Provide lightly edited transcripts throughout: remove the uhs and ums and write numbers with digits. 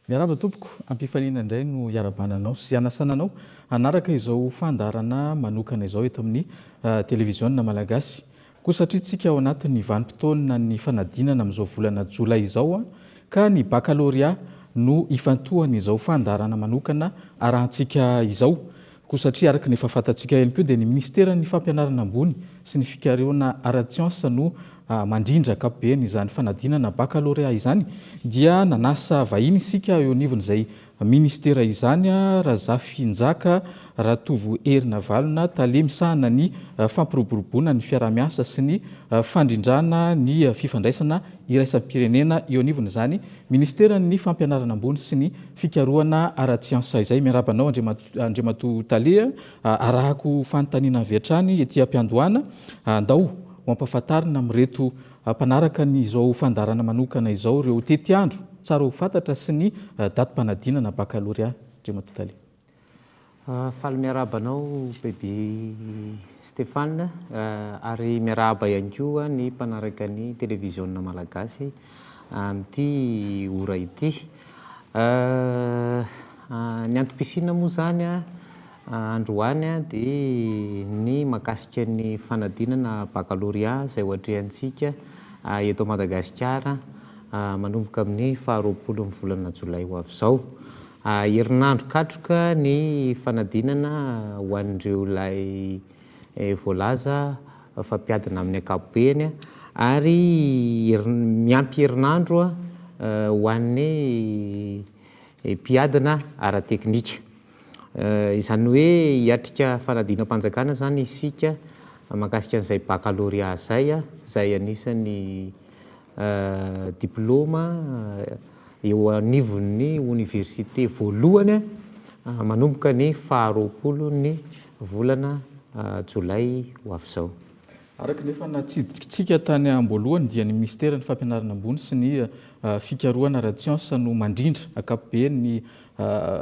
Miarahaba tompoko, am-pifaliana indray no iarahabana anao sy anasana anao hanaraka izao fandaharana manokana izao eto amin'ny televiziona malagasy. Koa satria tsika ao anatin'ny vanim-potoanan'ny fanadinana amin'izao volana jolay izao ka ny bakalorea no ifantohan'izao fandaharana manokana arahantsika izao. Koa satria araka ny efa fantatsika ihany koa dia ny minisiteran'ny fampianarana ambony sy ny fikarohana ara-tsiansa no mandrindra ankapobeny izany fanadinana bakalorea izany dia nanasa vahiny isika eo anivon'izay minisitera izany, Razafinjaka Ratovo Herinavalona, tale misahana ny fampiroboroboana ny fiaraha-miasa sy ny fandrindrana ny fifandraisana iraisam-pirenena eo anivon'izany minisiteran'ny fampianarana ambony sy ny fikarohana ara-tsiansa izay. Miarahaba anao Andriamatoa Tale, arahako fanontaniana avy hatrany ety am-piandohana, andao ho ampahafantarina amin'ireto mpanaraka ny izao fandaharana manokana izao ireo tetiandro tsara ho fantatra sy ny datim-panadinana bakalorea, Andriamatoa Tale. Faly miarahaba anao Bebe Stéphane ary miarahaba ihany koa ny mpanaraka ny televiziona malagasy amin'ity ora ity. Ny antom-pisiana moa izany androany dia ny mahakasika ny fanadinana bakalorea izay ho atrehantsika eto Madagasikara manomboka amin'ny faharoapolon'ny volana jolay ho avy izao. Herinandro katroka ny fanadinana ho an'ireo ilay voalaza fa mpiadina amin'ny ankapobeny ary miampy herinandro ho an'ny mpiadina ara-teknika. Izany hoe hiatrika fanadinam-panjakana izany isika mahakasika an'izay bakalorea izay, izay anisan'ny diplaoma eo anivon'ny oniversite voalohany manomboka ny faharoapolon'ny volana jolay ho avy izao. Araka ny efa natsidikitsika tany am-boalohany dia ny minisiteran'ny fampianarana ambony sy ny fikarohana ara-tsiansa no mandrindra ankapobeny ny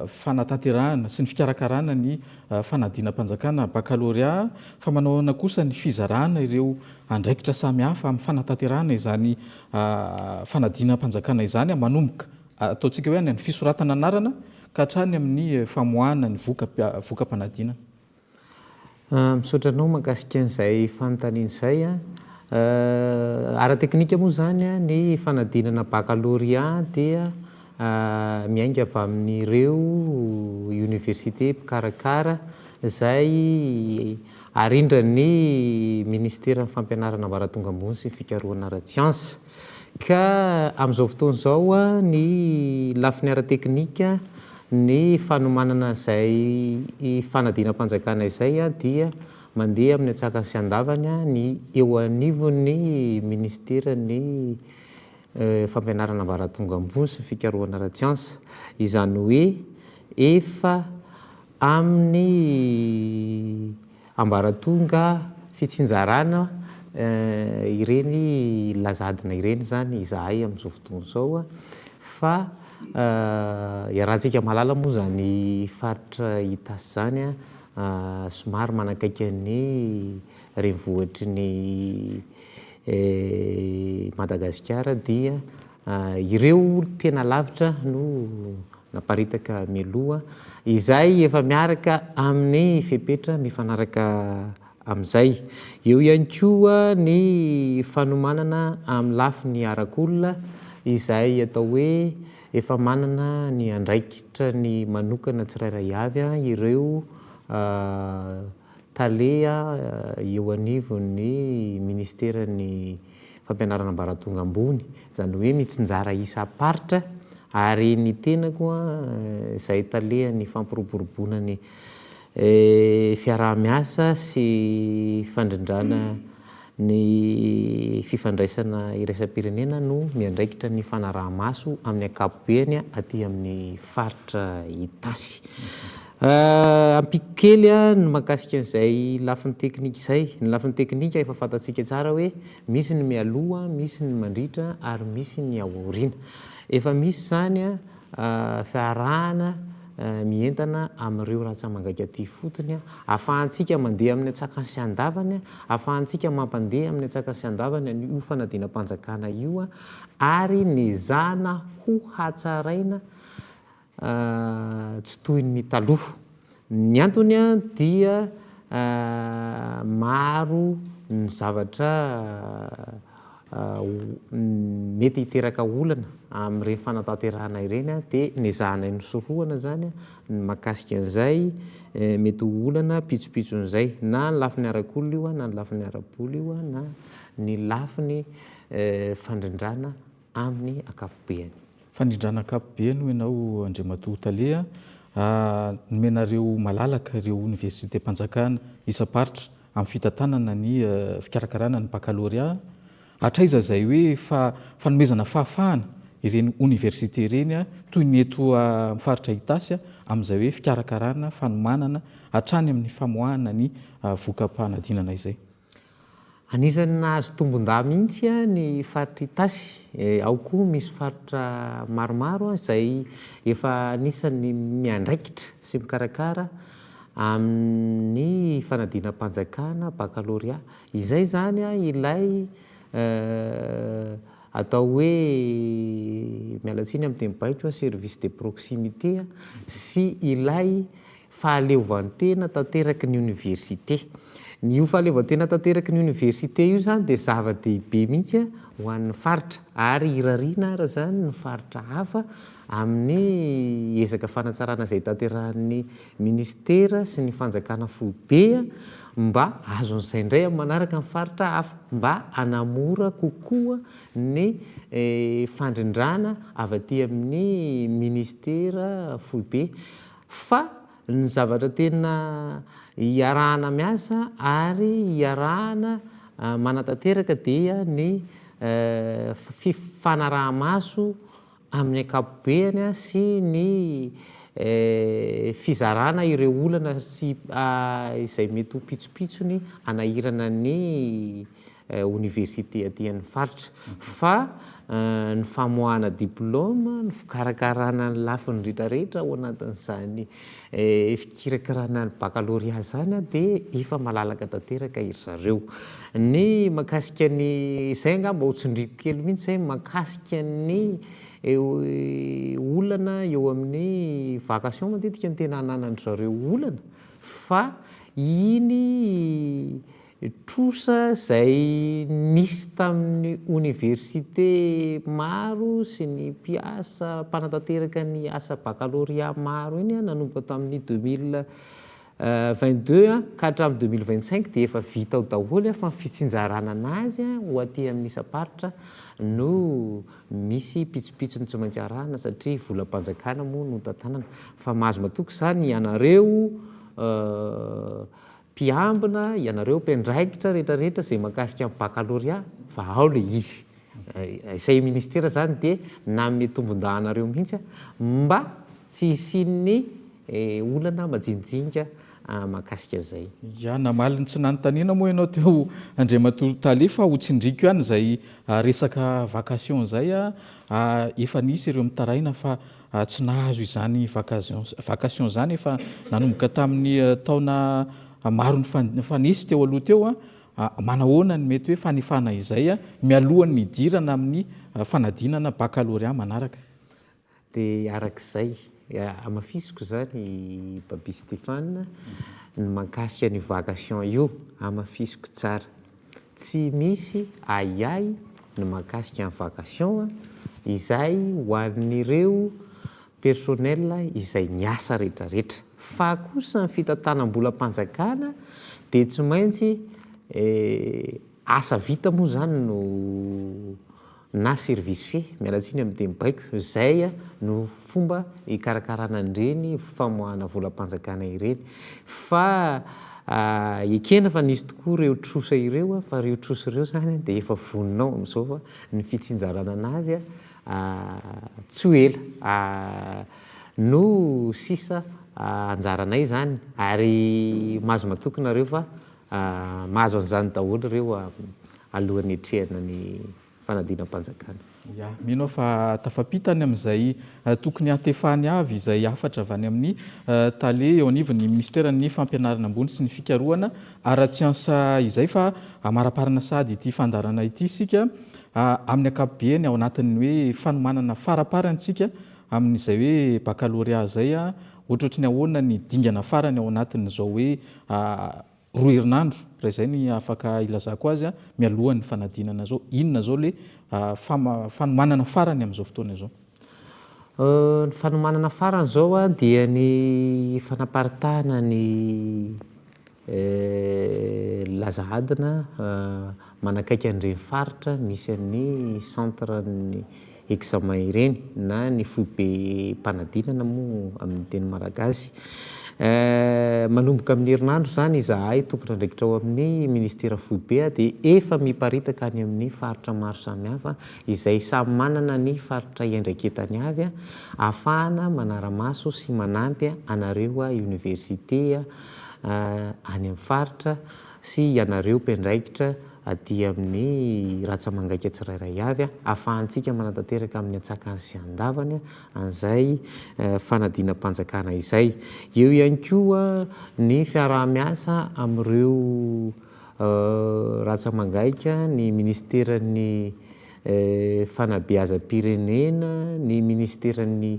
fanatanterahana sy ny fikarakarana ny fanadinam-panjakana bakalorea fa manao ahoana kosa ny fizarana ireo andraikitra samihafa amin'ny fanatanterahana izany fanadinam-panjakana izany manomboka ataontsika hoe any amin'ny fisoratana anarana ka hatrany amin'ny famoahana ny voka-panadinana. Misaotra anao mahakasika an'izay fanontaniana izay. Ara-teknika moa izany ny fanadinana bakalorea dia miainga avy amin'ireo oniversite mpikarakara izay arindran'ny minisiteran'ny fampianarana ambaratonga ambony sy ny fikarohana ara-tsiansa. Ka amin'izao fotoana izao ny lafiny ara-teknika, ny fanomanana izay fanadinam-panjakana izay dia mandeha amin'ny antsakany sy andavany ny eo anivon'ny minisiteran'ny fampianarana ambaratonga ambony sy ny fikarohana ara-tsiansa. Izany hoe efa amin'ny ambaratonga fitsinjarana ireny laza adina ireny izany izahay amin'izao fotoana izao fa iarahantsika mahalala moa izany faritra Itasy izany somary manakaiky ny renivohitry ny Madagasikara dia ireo tena lavitra no naparitaka mialoha, izay efa miaraka amin'ny fepetra mifanaraka amin'izay. Eo ihany koa ny fanomanana amin'ny lafiny arak'olona izay atao hoe efa manana ny andraikitrany manokana tsirairay avy ireo tale eo anivon'ny ministeran'ny fampianarana ambaratonga ambony, izany hoe mitsinjara isam-paritra ary ny tenako izay talehan'ny fampiroboroboana ny fiaraha-miasa sy fandrindrana ny fifandraisana iraisam-pirenena no miandraikitra ny fanaraha-maso amin'ny ankapobeny aty amin'ny faritra Itasy. Ampiako kely ny mahakasika an'izay lafiny teknika izay. Ny lafiny teknika efa fantatsika tsara hoe misy ny mialoha, misy ny mandritra ary misy ny ao aoriana. Efa misy izany fiarahana mientana amin'ireo rantsamangaika aty ifotony, ahafahantsika mandeha amin'ny antsakany sy andavany, ahafahantsika mampandeha amin'ny antsakany sy andavany an'io fanadinam-panjakana io ary nezahana ho hatsaraina. tsy toy ny taloha. Ny antony dia maro ny zavatra mety hiteraka olana amin'ireny fanatanterahana ireny dia nezahanay nosorohana izany ny mahakasika an'izay mety ho olana pitsopitson'izay na ny lafiny arak'olona io na ny lafiny ara-bola io na ny lafiny fandrindrana amin'ny ankapobeany. Fandrindrana ankapobeany hoy ianao Andriamatoa Tale a, nomenareo malalaka ireo oniversitem-panjakana isam-paritra amin'ny fitantanana ny fikarakarana ny bakalorea, hatraiza izay hoe fanomezana fahafahana ireny oniversite ireny toy ny eto amin'ny faritra Itasy amin'izay hoe fikarakarana, fanomanana hatrany amin'ny famoahana ny voka-panadinana izay. Anisan'ny nahazo tombon-dahy mihitsy ny faritra Itasy. Ao koa misy faritra maromaro izay efa anisan'ny miandraikitra sy mikarakara amin'ny fanadinam-panjakana bakalorea. Izay izany ilay atao hoe, miala tsiny amin'ny teny baiko, service de proximité sy ilay Fahaleovantena tanteraky ny oniversite. Ny io fahaleovantena tanteraky ny oniversite io izany dia zava-dehibe mihitsy ho an'ny faritra ary irariana ara izany ny faritra hafa amin'ny ezaka fanatsarana izay tanterahin'ny minisitera sy ny fanjakana foibe mba azon'izay indray amin'ny manaraka ny faritra hafa mba hanamora kokoa ny fandrindrana avy aty amin'ny minisitera foibe. Fa ny zavatra tena iarahana miasa ary iarahana manatanteraka dia ny fifanaraha-maso amin'ny ankapobeany sy ny fizarana ireo olana sy izay mety ho pitsopitsony hanahirana ny oniversite aty amin'ny faritra fa ny famoahana diplaoma, ny fikarakarana ny lafiny rehetrarehetra ao anatin'izany fikirakirana ny bakalorea izany dia efa malalaka tanteraka ry zareo. Ny mahakasika ny, izay angamba ho tsindriako kely mihitsy izay, mahakasika ny olana eo amin'ny vacation matetika no tena ananan-dry zareo olana fa iny Trosa izay nisy tamin'ny oniversite maro sy ny mpiasa mpanatanteraka ny asa bakalorea maro iny nanomboka tamin'ny 2022 ka hatramin'ny 2025 dia efa vita ao daholo fa ny fitsinjarana anazy ho aty amin'ny isam-paritra no misy pitsopitsony tsy maintsy arahina satria volam-panjakana moa no tantanana fa mahazo matoky izany ianareo Mpiambina, ianareo mpiandraikitra rehetra rehetra izay mahakasika ny baccalauréat fa ao ilay izy. Izay ministera izany dia nanome tombon-dahanareo mihitsy mba tsy hisian'ny olana majinijinika mahakasika izay. Ya, namaly ny tsy nanontaniana moa ianao teo Andriamatoa Tale fa ho tsindriko ihany izay resaka vacation izay a, efa nisy ireo mitaraina fa Tsy nahazo izany vacation izany efa nanomboka tamin'ny taona maro nifanesy teo aloha teo. Manahoana ny mety hoe fanefana izay mialohan'ny hidirana amin'ny fanadinana baccalauréat manaraka? Dia araka izay, hamafisiko izany Baby Stéphane, ny mahakasika an'io vacation io, hamafisiko tsara. Tsy misy ahiahy ny mahakasika ny vacation izay ho an'ireo personnel izay niasa retraretra. Fa kosa ny fitantanam-bolam-panjakana dia tsy maintsy asa vita moa izany no na service fait, miala tsiny amin'ny teny baiko, izay no fomba hikarakarana an'ireny famoahana volam-panjakana ireny. Fa ekena fa nisy tokoa ireo trosa ireo, fa ireo trosa ireo izany dia efa vonona ao amin'izao fa ny fitsinjarana an'azy tsy ho ela no sisa anjaranay izany ary mahazo matoky nareo fa Mahazo an'izany daholo ireo alohan'ny hiatrehana ny fanadinam-panjakana. Ya, mino aho fa tafapita any amin'izay tokony hantefany avy izay hafatra avy any amin'ny tale eo anivon'ny minisiteran'ny fampianarana ambony sy ny fikarohana ara-tsiansa izay fa hamaraparana sahady ity fandaharana ity isika. Amin'ny ankapobeny ao anatin'ny hoe fanomanana faraparany tsika amin'izay hoe baccalauréat izay, ohatrohatry ny ahoana ny dingana farany ao anatin'izao hoe roa herinandro, raha izay ny afaka ilazako azy, mialohan'ny fanadinana izao. Inona izao ilay fanomanana farany amin'izao fotoana izao? Ny fanomanana farany izao dia ny fanaparitahana ny Laza adina manakaiky an'ireny faritra misy an'ny centre-n'ny examen ireny na ny foibem-panadinana moa amin'ny teny malagasy. Manomboka amin'ny herinandro izany izahay tompon'andraikitra ao amin'ny ministera foibe dia efa miparitaka any amin'ny faritra maro samihafa izay samy manana ny faritra iandraiketany avy ahafahana manara-maso sy manampy anareo université any amin'ny faritra sy ianareo mpiandraikitra aty amin'ny ratsa-mangaika tsirairay avy ahafahantsika manatanteraka amin'ny antsakany sy andavany an'izay fanadinam-panjakana izay. Eo ihany koa ny fiaraha-miasa amin'ireo ratsa-mangaika, ny minisiteran'ny fanabeazam-pirenena, ny minisiteran'ny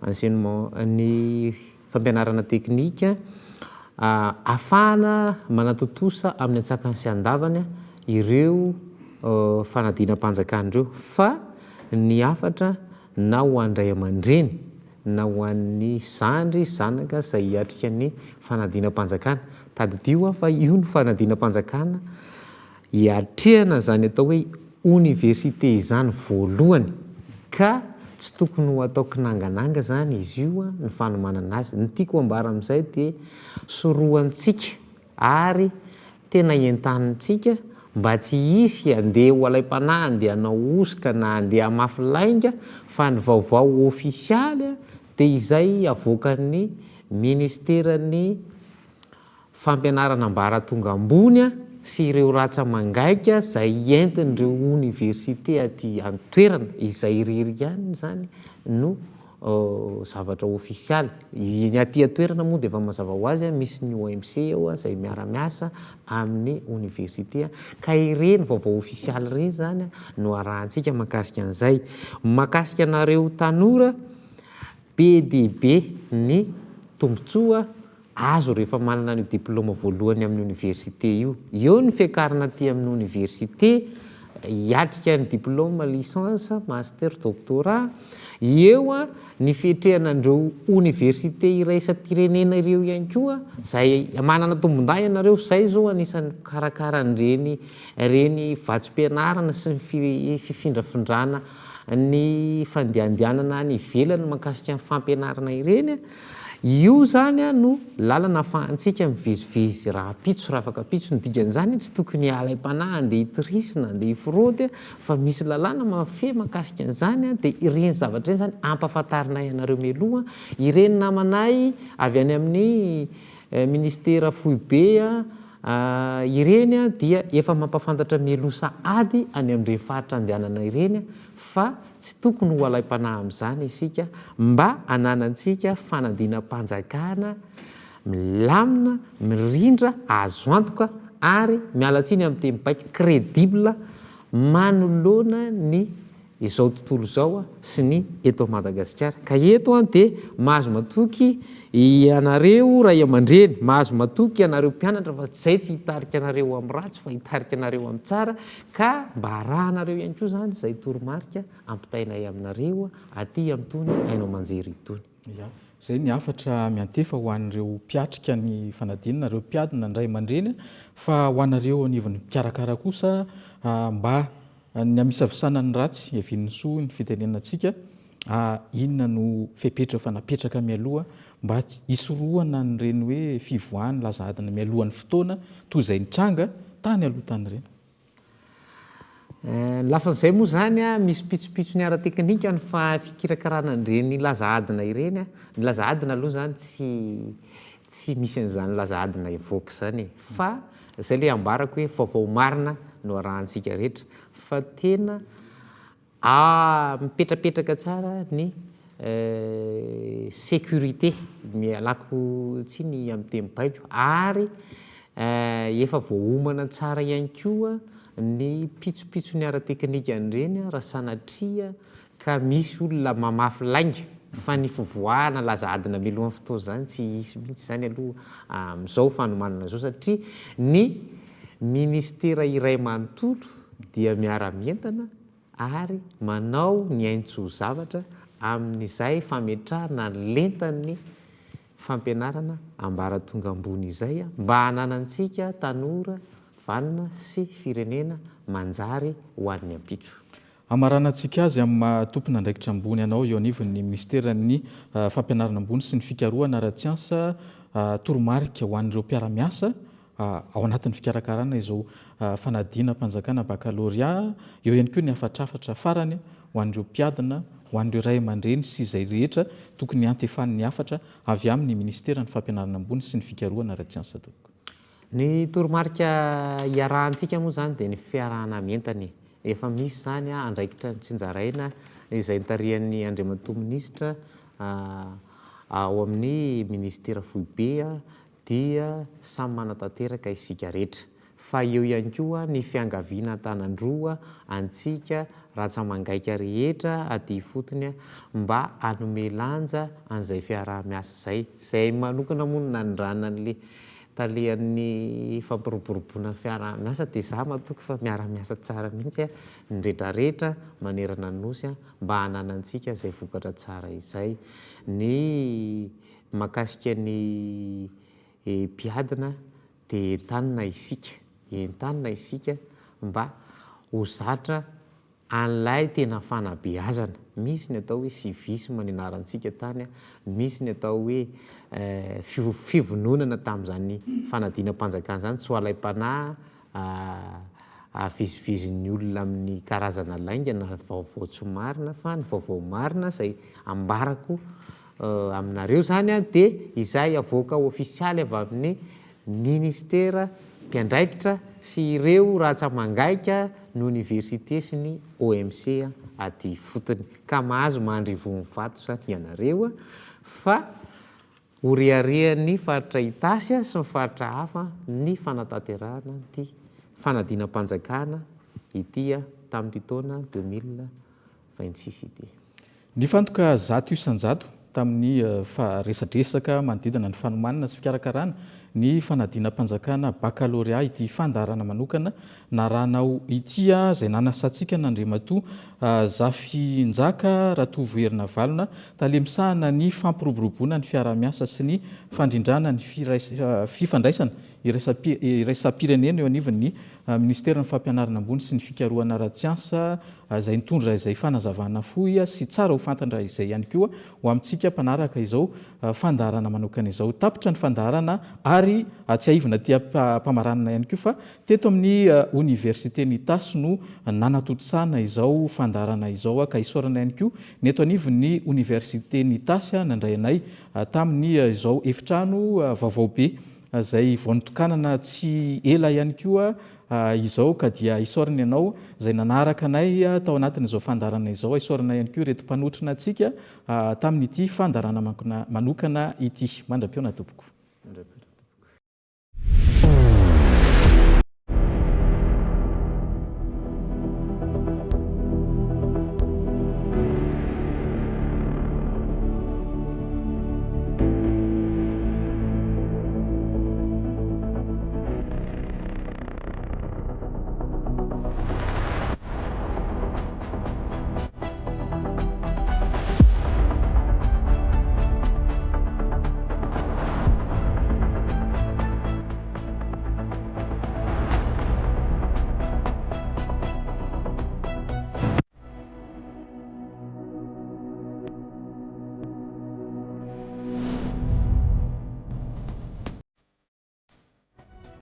enseignement, ny fampianarana teknika ahafahana manatontosa amin'ny antsakany sy andavany ireo fanadinam-panjakana ireo fa ny hafatra na ho an-dray aman-dreny na ho an'ny zandry zanaka izay hiatrika ny fanadinam-panjakana. Tadidio fa io no fanadinam-panjakana Hiatrehana izany atao hoe oniversite izany voalohany ka tsy tokony ho atao kinangananga izany izy io ny fanomanana azy. Ny tiako ambara amin'izay dia sorohantsika ary tena entanintsika mba tsy hisy handeha ho alaim-panahy handeha hanao hosoka na handeha hamafy lainga fa ny vaovao ofisialy dia izay avoakan'ny ministeran'ny Fampianarana ambaratonga ambony sy ireo ratsa-mangaika izay entin'ireo oniversite aty an-toerana, izay irery ihany izany no zavatra ofisialy. Ny aty an-toerana moa dia efa mazava ho azy, misy ny OMC eo izay miara-miasa amin'ny oniversite, ka ireny vaovao ofisialy ireny izany no arahantsika mahakasika an'izay. Mahakasika anareo tanora, be dia be ny tombontsoa azo rehefa manana an'io diplaoma voalohany amin'ny oniversite io. Eo ny fiakarana aty amin'ny oniversite hiatrika ny diplaoma licence, master, doctorat. Eo ny fiatrehana an'ireo oniversite iraisam-pirenena ireo ihany koa, izay manana tombon-dahy ianareo, izay izao anisan'ny mpikarakara an'ireny ireny vatsim-pianarana sy ny fifindrafindrana ny fandehandehanana any ivelany mahakasika ny fampianarana ireny. Io izany no lalana ahafahantsika mivezivezy rahampitso, rahafakampitso. Ny dikan'izany tsy tokony halaim-panahy handeha hi-triche na handeha hi-fraude fa misy lalàna mafehy mahakasika an'izany dia ireny zavatra ireny izany ampahafantarinay anareo mialoha. Ireny namanay avy any amin'ny ministera foibe ireny dia efa mampahafantatra mialoha sahady any amin'ireny faritra andehanana ireny fa Tsy tokony ho alaim-panahy amin'izany isika mba hananantsika fanadinam-panjakana milamina, mirindra, azo antoka ary, miala tsiny amin'ny teny baiko, crédible manoloana ny izao tontolo izao sy ny eto Madagasikara. Ka eto dia mahazo matoky ianareo ray aman-dreny, mahazo matoky ianareo mpianatra fa izay tsy hitarika anareo amin'ny ratsy fa hitarika anareo amin'ny tsara Ka mba arahanareo ihany koa izany izay toromarika ampitainay aminareo aty amin'itony haino aman-jery itony. Ya, izay ny hafatra miantefa ho an'ireo mpiatrika ny fanadinana, ireo mpiadina, ny ray aman-dreny, fa ho anareo anivon'ny mpikarakara kosa mba ny hamisavisana ny ratsy hiavian'ny soa hoy ny fitenenantsika, inona no fepetra efa napetraka mialoha mba hisorohana an'ireny hoe fivoahan'ny laza adina mialohan'ny fotoana toy izay nitranga tany aloha tany ireny? Ny lafin'izay moa izany, misy pitsopitsony ara-teknika ny fikirakarana an'ireny laza adina ireny. Ny laza adina aloha izany tsy tsy misy an'izany laza adina hivoaka izany e! Fa izay ilay ambarako hoe vaovao marina no arahantsika rehetra fa tena Ah mipetrapetraka tsara ny sécurité, mialako tsiny amin'ny teny baiko, ary efa voaomana tsara ihany koa Ny pitsopitsony ara-teknika an'ireny raha sanatria ka misy olona mamafy lainga fa ny fivoahana laza adina mialohan'ny fotoana izany tsy hisy mihitsy izany aloha amin'izao fanomanana izao satria ny ministera iray manontolo dia miara-mientana ary manao ny ain-tsoa-zavatra amin'izay fametrahana ny lentan'ny fampianarana ambaratonga ambony izay mba hananantsika tanora vanona sy firenena manjary ho an'ny ampitso. Hamaranantsika azy amin'ny maha tompon'andraikitra ambony anao eo anivon'ny minisiteran'ny Fampianarana ambony sy ny fikarohana ara-tsiansa toromarika ho an'ireo mpiara-miasa ao anatin'ny fikarakarana izao fanadinam-panjakana bakalorea, eo ihany koa ny hafatrafatra farany ho an'ireo mpiadina, ho an'ireo ray aman-dreny sy izay rehetra tokony hiantefan'ny hafatra avy amin'ny minisiteran'ny Fampianarana ambony sy ny fikarohana ara-tsiansa tompoko. Ny toromarika iarahantsika moa izany dia ny fiarahana mientana e. Efa misy izany andraikitra notsinjaraina izay notarihan'ny Andriamatoa Minisitra ao amin'ny Minisitera foibe dia samy manatanteraka isika rehetra. Fa eo ihany koa ny fiangaviana an-tanan-droa antsika rantsa-mangaika rehetra aty ifotony mba hanome lanja an'izay fiaraha-miasa izay. Izay manokana moa no nanondrana an'ilay talehan'ny fampiroboroboana ny fiaraha-miasa dia izaho matoky fa miara-miasa tsara mihitsy ny retraretra manerana ny Nosy mba hananantsika izay vokatra tsara izay. Ny Mahakasika ny mpiadina dia entanina isika, entanina isika mba ho zatra an'ilay tena fanabeazana. Misy ny atao hoe civisme nianarantsika tany, misy ny atao hoe fivononana tamin'izany fanadinam-panjakana izany, tsy ho alaim-panahy avezivezin'ny olona amin'ny karazana lainga na vaovao tsy marina fa ny vaovao marina izay ambarako aminareo izany dia izay avoaka ofisialy avy amin'ny ministera mpiandraikitra sy ireo ratsa-mangaika ny oniversite sy ny OMC aty ifotony ka mahazo mandry ivohon'ny vato izany ianareo fa Ho reharehan'ny faritra Itasy sy ny faritra hafa ny fanatanterahana ity fanadinam-panjakana ity tamin'ity taona 2026 ity. Nifantoka 100% tamin'ny resadresaka manodidina ny fanomanana sy fikarakarana ny fanadinam-panjakana bakalorea ity fandaharana manokana narahanao ity izay nanasantsika an'Andriamatoa Zafinjaka Ratovoherinavalona, tale misahana ny fampiroboroboana ny fiaraha-miasa sy ny fandrindrana ny fifandraisana iraisam-pirenena eo anivon'ny Minisiteran'ny Fampianarana Ambony sy ny Fikarohana ara-tsiansa izay nitondra izay fanazavana fohy sy tsara ho fantatra izay ihany koa ho amintsika mpanaraka izao fandaharana manokana izao. Tapitra ny fandaharana ary tsiahivina aty am-pamaranana ihany koa fa Teto amin'ny Oniversiten'Itasy no nanatontosana izao fandaharana izao ka isaorana ihany koa ny eto anivon'ny Oniversiten'Itasy nandray anay tamin'ny izao efitrano vaovao be izay vao nitokanana tsy ela ihany koa izao ka dia isaorana ianao izay nanaraka anay tao anatin'izao fandaharana izao, isaorana ihany koa ireto mpanotrona antsika tamin'ity fandaharana manokana ity. Mandra-pihaona tompoko. Mandra-pihaona.